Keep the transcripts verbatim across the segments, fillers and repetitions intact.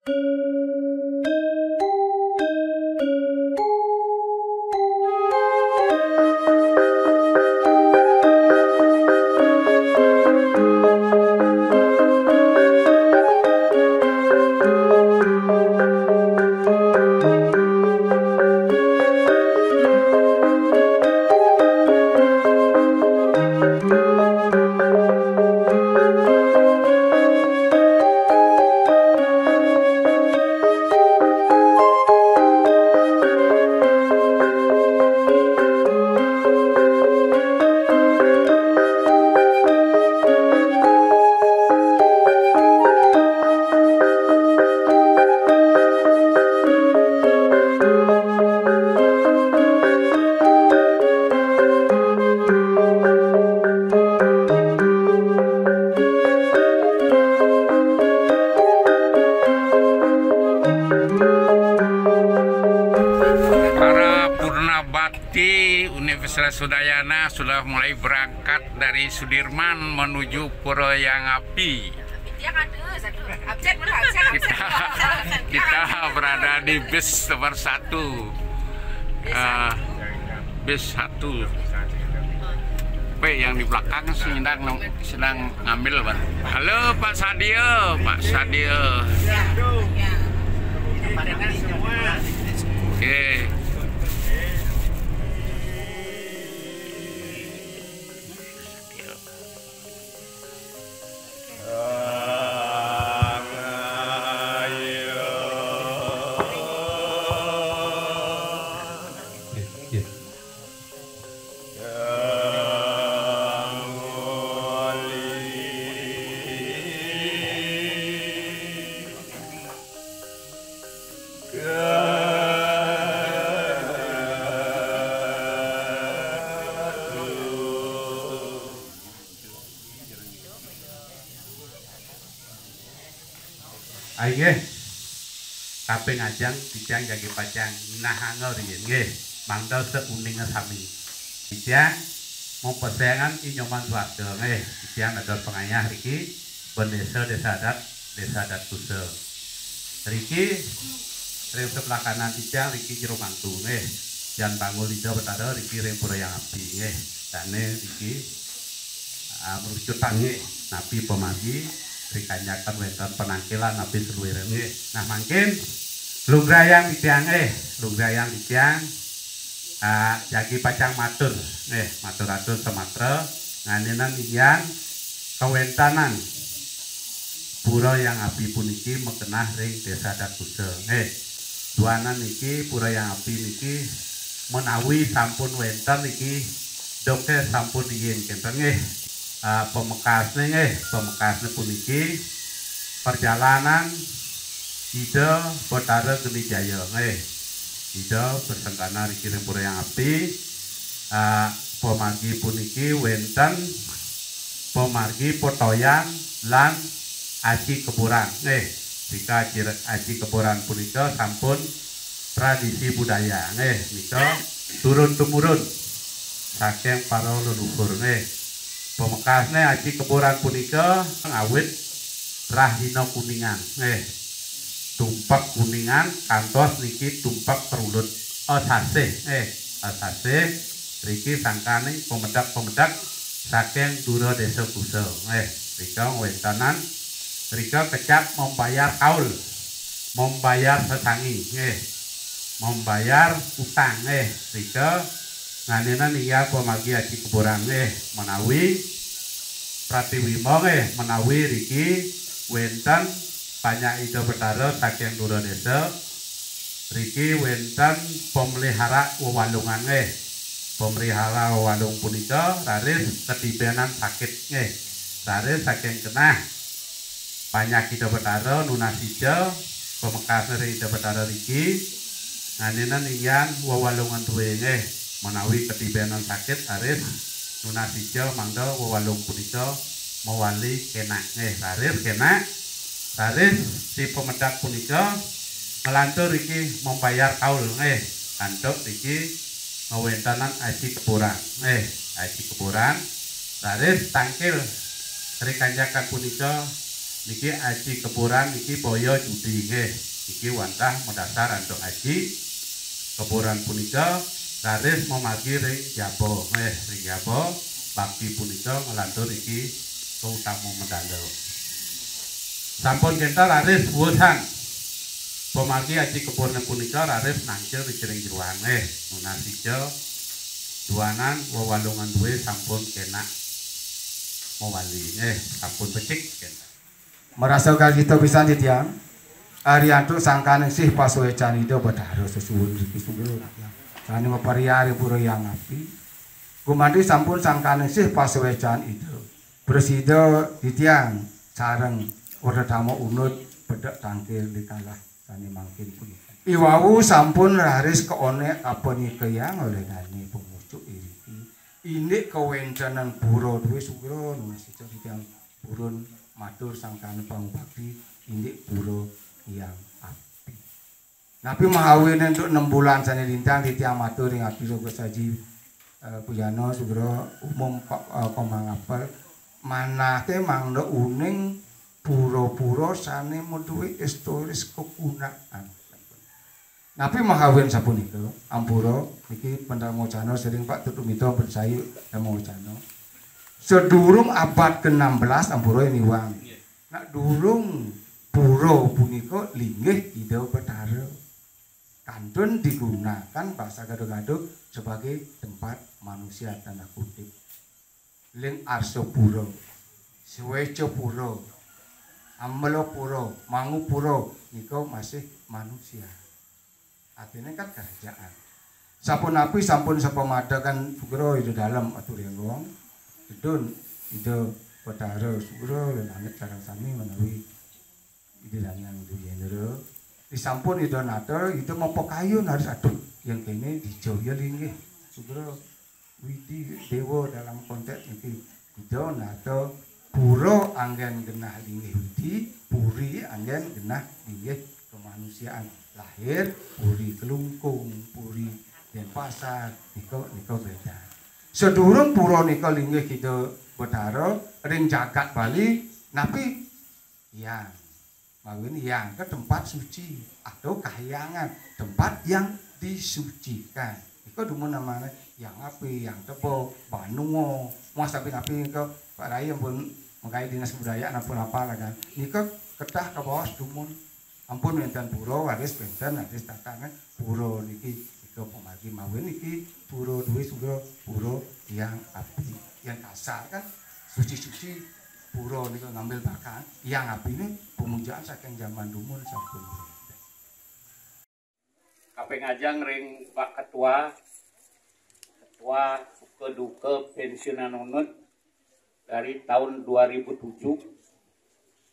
Para Purna Bakti Universitas Udayana sudah mulai berangkat dari Sudirman menuju Pura Yang Api. Kita, kita berada di bis nomor satu. Eh, bis satu. P yang di belakang sedang sedang ngambil, Bang. Halo, Pak Sadio, Pak Sadio. Oke. Inggih. Kaping ajeng titiang jagi pacang nahanga riin nggih. Mangda sauninga sami. Titiang mapesengan I Nyoman Swarga nggih. Titiang dados pangayah riki bendesa Desa Adat, Desa Adat Kusa. Riki ring sebelah kanan titiang riki jero mangku nggih. Jan banggul Ida Betara riki ring Pura Yang Api nggih. Dane riki ah, mrucut nggih, napi pamargi rikanyakan wenten panangkilan napi saluiring nggih. Nah, mangkin lugrayang titiang nggih, lugrayang titiang, ah, jagi pacang matur nggih, matur atur samatra nganinen inggihan kawentanan Pura Yang Api puniki magenah ring Desa Adat Kusa nggih. Duanan niki Pura Yang Api niki menawi sampun wenten niki, duke sampun riin kenten nggih. Ah, pamekasne nggih, pamekasne puniki perjalanan Ida Betara Geni Jaya nggih. Ida bersentana riki ring Pura Yang Api. Ah, pamargi puniki wenten pamargi Petoyan lan Aci Keburan nggih. Rika Aci, Aci Keburan punika sampun tradisi budaya nggih, nika turun tumurun saking para leluhur nggih. Pamekasne Aci Keburan punika ngawit Rahina Kuningan nggih. Tumpek Kuningan kantos niki Tumpek Perulut. Asasih nggih, asasih riki sangkaning pamedek-pamedek saking dura Desa Kusa nggih. Rika ngwentanan, rika kecap membayar kaul, membayar sesangi nggih, membayar utang nggih. Rika nganinen inggih pamargi Aci Keburan nggih, menawi pratiwimba nggih, menawi riki wenten panyak Ida Betara saking dura desa, riki wenten pemelihara wewalungan nggih. Pemelihara wewalung punika raris katibenan sakit nggih. Raris saking genah panyak Ida Betara nunas ica, pamekasne ring Ida Betara riki, nganinen inggihan wewalungan duwe nggih, menawi katibenan sakit raris nunas ica mangda wewalung punika mawali kenak nggih. Raris kenak, raris si pamedek punika nglantur riki membayar kaul nggih, antuk riki ngawentanan Aci Keburan nggih, Aci Keburan. Raris tangkil rikanyakan punika Niki aji keburan niki boya judi nggih. Niki wantah madasar antuk aji keburan punika raris mamargi ring jaba nggih, ring jaba bakti punika nglantur niki kautama mandala. Sampun kenten raris wusan pamargi aji keburan punika raris nangkil ring jeroan nggih. Nunas ica duanan wewalungan duwe sampun kenak mawali nggih, sampun becik kenten. Marasa gargita pisan titiang. Ariantuk sangkaning sih pasuecan Ida Betara sesuwun riki sugro. Sane mapariar pura yang api. Gumanti sampun sangkaning sih pasuecan Ida. Prasida titiang sareng Werdatama Unud pedek tangkil dikalah sane mangkin punika. Iwau sampun raris kaonek kapanikayang oleh dane pemucuk iriki. Indik kawentenan pura duwe sugro nunas titiang purun matur sangkana pangubakti indik pura yang api. Napi mahawine antuk enem bulan sane lintang titiang matur ring Ati Loka Saji, eh, Pujana sugro umum pa-, eh, pamangapel manake mangda uning pura-pura sane maduwe historis kegunaan. Napi mahawin sapunika? Ampura, niki pendamocana sering Pak Tutumita bersayu damocana. Sedurung abad ke enam belas ampura yen iwang. Nak durung pura punika linggih Ida Betara. Kantun digunakan bahasa gaduh-gaduh sebagai tempat manusia tanda kutip. Ling Arsapura, Swecapura, Amelapura, Mangupura nika masih manusia. Artine kan kerajaan. Sapunapi sampun sapamadegan sugra Ida Dalem atur enggong, Idun Ida Betara sugra langit sareng sami menawi Ida Danyang Dwijendra. Disampun Ida natel, Ida mapakayun harus aduh yang kene dija ya linggih. Sugra Widi Dewa dalam konteks niki Ida natel pura anggen genah linggih widi, puri anggen genah linggih kemanusiaan. Lahir puri Kelungkung, puri Denpasar, nika nika beda. Sedurung pura nika linggih Ida Betara ring jagat Bali, napi yang Mawin yang ke tempat suci atau kahyangan, tempat yang disucikan. Iko dumun namanya yang api, yang tebo, banua, muas api-api iko Pak Rai ampun mengkai dinas budaya ampun apa lah kan. Iko ketah ke bawah dumun. Ampun wenten pura waris wenten waris tatanan pura niki iko pemagi mawin niki pura duwe sugra pura yang api. Yang kasar kan suci-suci pura nika ngambil bakal yang api ini pemujaan saking zaman dumun sampun. Kaping ajeng ring Pak Ketua, Ketua Suka Duka Pensiunan Unud dari tahun dua ribu tujuh,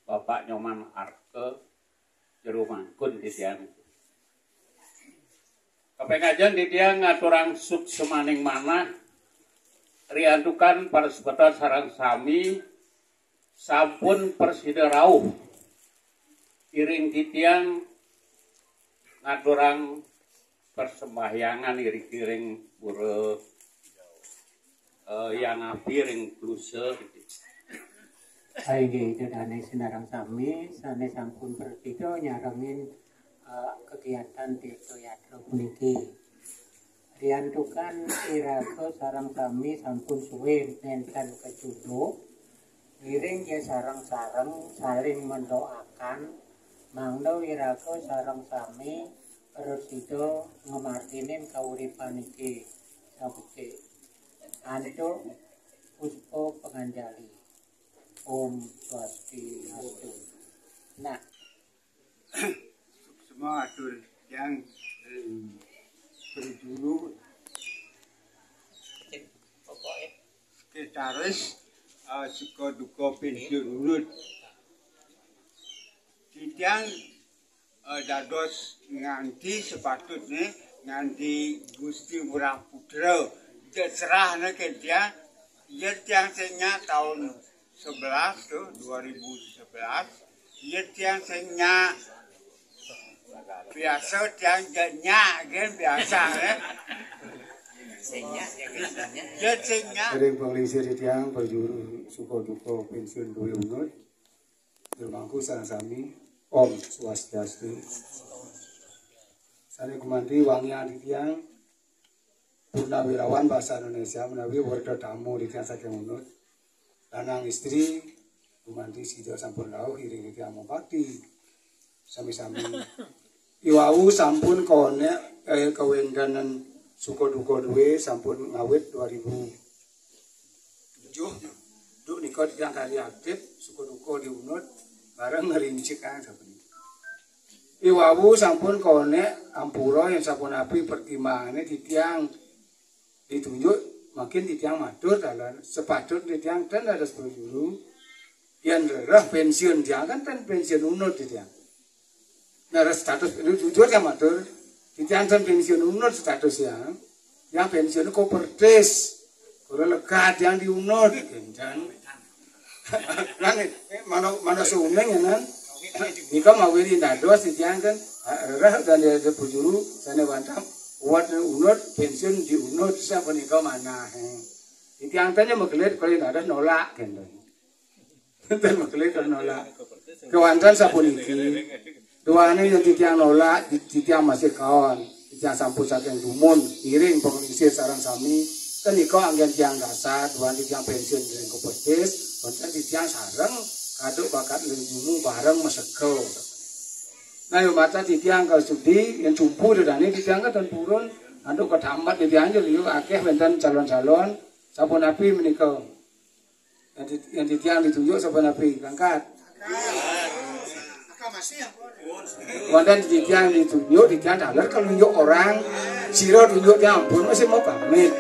Bapak Nyoman Arke, Jero Mangkun titiang. Kaping ajeng titiang ngaturang suksmaning manah riantukan para semeton sareng sami sampun prasida rauh iring titiang ngaturang persembahyangan iring-iring pura, eh, yang api ring klusa. Inggih, Ida Dane sinareng sami sane sampun prasida nyarengin, eh, kegiatan tirta yatra puniki. Riantukan iraga sareng sami sampun suwe nenten kacunduk, ngiring ya sareng-sareng saling mendoakan, mangda iraga sareng sami prasida ngamarginin kauripan iki. Sabecik. Antuk puspa panganjali. Om Swastiastu. Nah, suksma atur yang, eh, berjuru sekretaris, eh, Suka Duka Pensiun Unud. Titiang, eh, dados nganti sepatutne nganti Gusti Ngurah Putra. Terserah ne titiang, yen tiang sing nyak tahun sebelas tuh, dua ribu sebelas. Yen tiang sing nyak biasa tiang je nyak gen biasa ya. Yen sing nyak. Ring panglingsir tiang prajuru Suka Duka Pensiun Duwe Unud. Mangku sareng sami. Om Swastiastu. Sané gumanti wangiang titiang Purnawirawan basa Indonesia menawi warga tamu titiang saking Unut. Lanang istri gumanti sida sampun rauh iring titiang mubakti sami-sami. Iwau sampun konek eh, kawéntenan suka duka duwé sampun ngawit dua ribu tujuh. Duk nika titiang kari aktif suka duka di Unut bareng ngerincik kan sapunika. Iwau sampun konek ampura yang sapunapi pertimbangané titiang ditunjuk, makin titiang matur dalan sepatut titiang ten dados prajuru. Yang rereh pensiun tiang kan ten pensiun Unut titiang. Nah, status itu jujur yang matur, titiang ten pensiun Unut status yang, yang pensiun kopertis, kalau lekat yang di Unut, kencang. Kan eh, mana mana suning ya kan? Nika mawiri dados titiang kan, eh, rereh dan dia prajuru sané wantah buat Unut pensiun di Unut siapa nika mana? Eh. Titiang tanya makelit kalau dados nolak kan. Ten makelit nolak. Kewanten sapuniki. Duaning yang titiang nolak, titiang masih kaon. Titiang sampun saking dumun, ngiring pengelisir sareng sami. Ten nika anggén tiang dasar, duan titiang pensiun ring kopertis, wonten titiang sareng kaduk bakat ring dumu bareng masega. Nah, yo mata titiang kalau studi yang cumpu dedane titiang kan ten purun, antuk ketamat titiang aja liu akeh wenten calon-calon. Sapunapi menika? Yang di, yang titiang ditunjuk sapunapi? Angkat. Wonten titiang ditunjuk, titiang taler kalau nunjuk orang, sira tunjuk tiang ampun masih mau pamit.